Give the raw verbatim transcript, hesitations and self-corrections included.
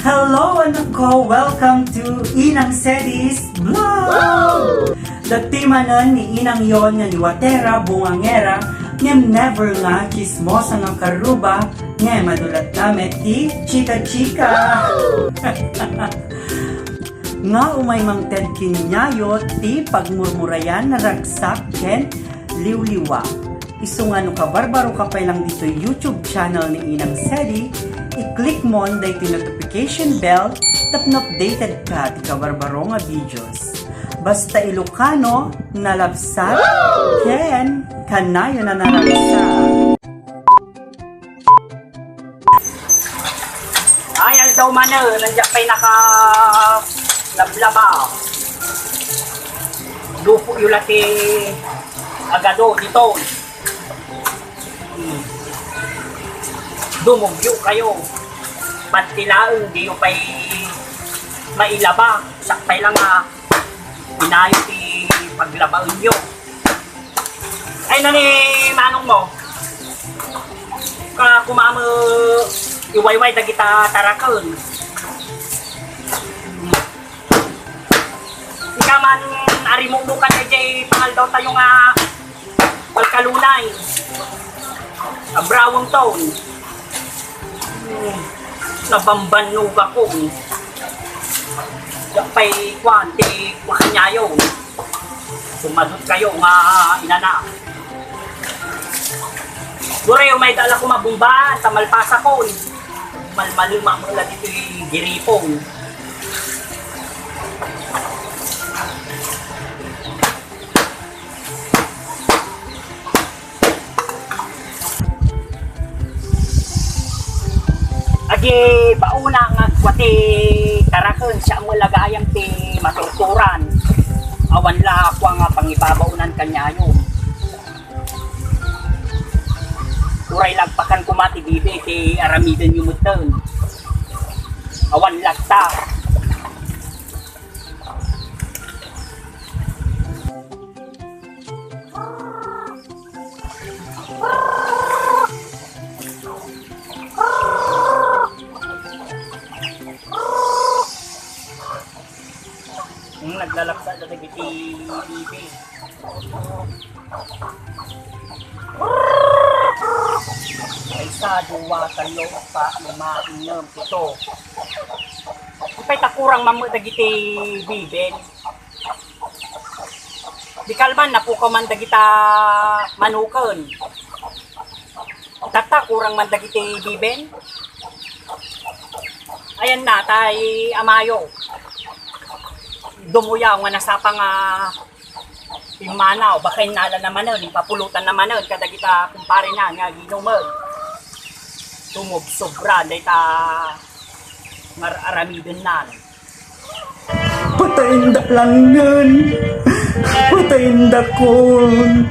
Hello, anak ko! Welcome to Inang Sedi's Vlog! Dati manen ni Inang yon nga liwatera, bungangera, ngem never nga chismosa nga karruba, ngem adu latta met ti chika-chika! Nga umay mangted kaniayo ti pagmurmurayan, naragsak, ken liwliwa. Isu nga no kabarbaro ka pay lang ditoy YouTube channel ni Inang Sedi, i-click mon daytoy notification bell tapno updated ka ti kabarbaro nga videos. Basta Ilocano, nalabsat, ken kanayon a naragsak. Ay, aldaw manen, nandiak pay naka lablaba. Lupo yo la ti agado dito. Hmm. Dumugyo kayo. Pati laeng, di yo pay mailaba. Sakpay lang nga, inayo ti paglabaenyo. Ay, nani manong mo? Ka kumame iwayway dagita taraken. Ika man arimumo ka dayjay pangaldaw tayo nga alkalunay. A brown town. Hmm. Nabambannog ako. Diak pay kuan, ti kuan niya yun. Sumadot kayo nga inana. Gure, umay dala ko mabumbaan, ta malpasa ko. Malmaluma mo la dito giripon. Agi bauna nga agkua ti taraken, siya mo lagayam ti maturturan. Awan la kua nga pangibabaonan kaniayo. Uray lagpakan koma ti bibi ti aramiden yo metten. Awan latta. Hmm, naglalapsa dagiti bibi. Isa, dua, talo, upat, lima, ennem, pito. Apay ta kurang man met dagiti biben. Di kalman, napukaw man dagita manuken. Tatta, kurang man dagiti biben. Ayan na, tay amayo. Dumuyaw nga nasapa nga pimmanaw, baka innala na manen, ipapulutan na manen, kadagita kumparena nga ginumen. Tumubsobra, dayta nga ar-, aramidennan. Patayendak laengen. Patayendakon.